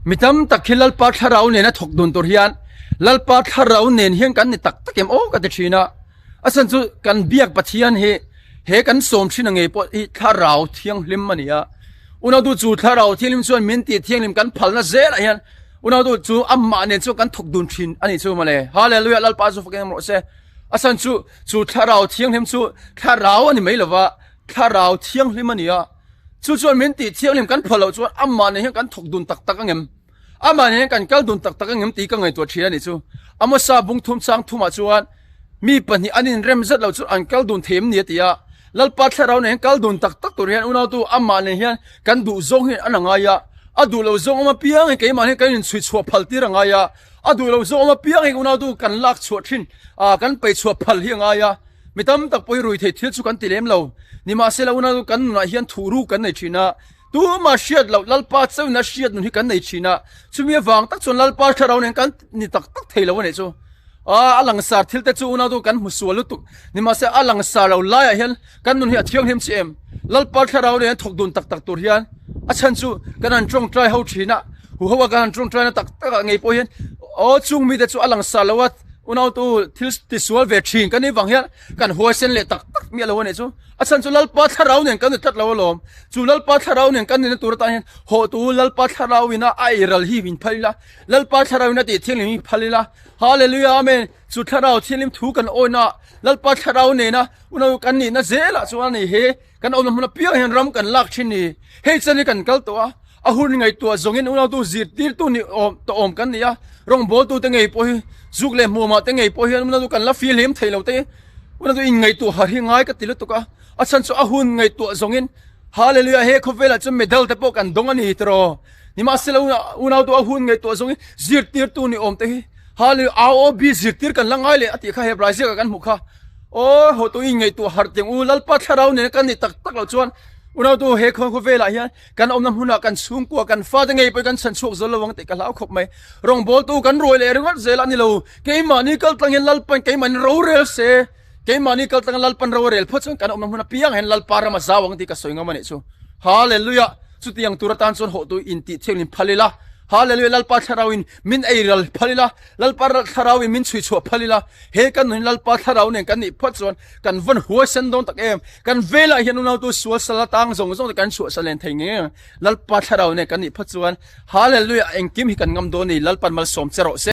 Mi tam tak hi Lalpa thlarau nena thawk dun tur hian Lalpa thlarau nen hian kan ni tak tak em aw ka ti thin a. A chhan chu kan biak Pathian hi he kan sawm thin a ngei pawh hi thlarau thianghlim a ni a. Unautu chu thlarau thianghlim chuan min tih thianghlim kan phalna zelah hian unautu chu amah nen chuan kan thawk dun thin a nih chu mawle. Hallelujah Lalpa chu fakin awm rawh se. A chhan chu chu thlarau thianghlim chu thlarau a ni mai lova thlarau thianghlim a ni a. Chu chuan min tih thianghlim kan phal loh chuan amah nen hian kan thawk dun tak tak angem? Amah nen hian kan kal dun tak tak angem tih ka ngaihtuah thin a nih chu. Amosa bungthum chang thumah chuan mi pahnih an inrem zet loh chuan an kal dun thei em ni a ti a. Lalpa thlarau nen hian kal dun tak tak tur hian unautu amah nen hian kan duh zawng hian an a ngai a. A duh loh zawng awm apiang hi keimah hian kan inchhui chhuah phal tir a ngai a. A duh loh zawng awm apiang hi unautu kan lak chhuah thin a, kan peih chhuah phal hi a ngai a. Mi tam tak pawh hi rui thei thil chu kan ti lem lo. Nimahsela unau kan nunah hian thuh ruk kan nei thin a, tumah hriat loh Lalpa chauhin a hriat nun hi kan nei thin a, chumi avang tak chuan Lalpa thlarau nen kan ni tak tak thei lo a nih chu. Aa a langsar thil te chu unau chu kan hmu sual lutuk. Nimahsela a langsar lo laiah hian kan nun hi a thianghlim chi em? Lalpa thlarau nen thawk dun tak tak tur hian a chhan chu kan han tawngtai ho thin a, huho a kan han tawngtai na tak tak ah ngei pawh hian aw chung mite chu a langsar lo a, Unautu thil tisual ve thin kan nih vang hian kan huaisen leh tak tak miah lo a nih chu. A chhan chu Lalpa thlarau nen kan ni tlat lo alawm. Chu Lalpa thlarau nen kan nihna tur atan hian hawhtu Lalpa thlarau ina a eiral hi min phal ila, Lalpa thlarau ina tih thianghlim hi phal ila. Hallelujah Amen. Chu thlarau thianghlim thu kan awina Lalpa thlarau nena unau kan nihna zelah chuan a ni he. Kan awmna hmun apiang hian ram kan lak thin ni. Hei chan hi kan kal tawh a, a hun ngaihtuah zawngin unautu zirtirtu ni awm tawh awm kan ni a, rawngbawltu te ngei pawh hi zuk leh hmuamah te ngei pawh hian unautu kan la fihlim thei lo te unautu inngaihtuah har hi ngai ka ti lutuk a, a chhan chu a hun ngaihtuah zawngin Hallelujah he khawvelah chuan medal te pawh kan dawng a ni tiraw. Nimahsela unautu a hun ngaihtuah zawngin zirtirtu ni awm te hi Hallelujah ROB zirtir kan la ngai leh a tih kha Hebrai ziakah kan hmuh kha. Aw haw tu in ngaihtuah harh tiang u Lalpa thlarau nena kan nih tak tak loh chuan unautu he khaw khawvelah hian kan awmna hmunah kan chhungkua kan fate ngei pawh kan chhan chhuak zo lo ang tih ka hlau khawp mai. Rawngbawltu kan ruai leh ringawt zel a ni lo. Keimahni kal tlang hian Lalpan keimahni rorel se keimahni kal tlang Lalpan ro a rel phawt chuan kan awmna hmun apiang hian Lalpa ram a zau ang tih ka sawi ngam a nih chu. Hallelujah! Chutiang tur atan chuan hawhtu intih thianghlim phal ila. Hallelujah! Lalpa thlarauin min eiral phal ila. Lalpa thlarauin min chhui chhuah phal ila, he kan nun Lalpa thlarau nen kan nih phawt chuan kan vawn huaisen dawn tak em. Kan velah hian unautu sual sal atang zawng zawng te kan chhuah sal len thei ngei ang. Lalpa thlarau nen kan nih phawt chuan Hallelujah engkim hi kan ngam dawn a ni. Lalpan malsawm che rawh se.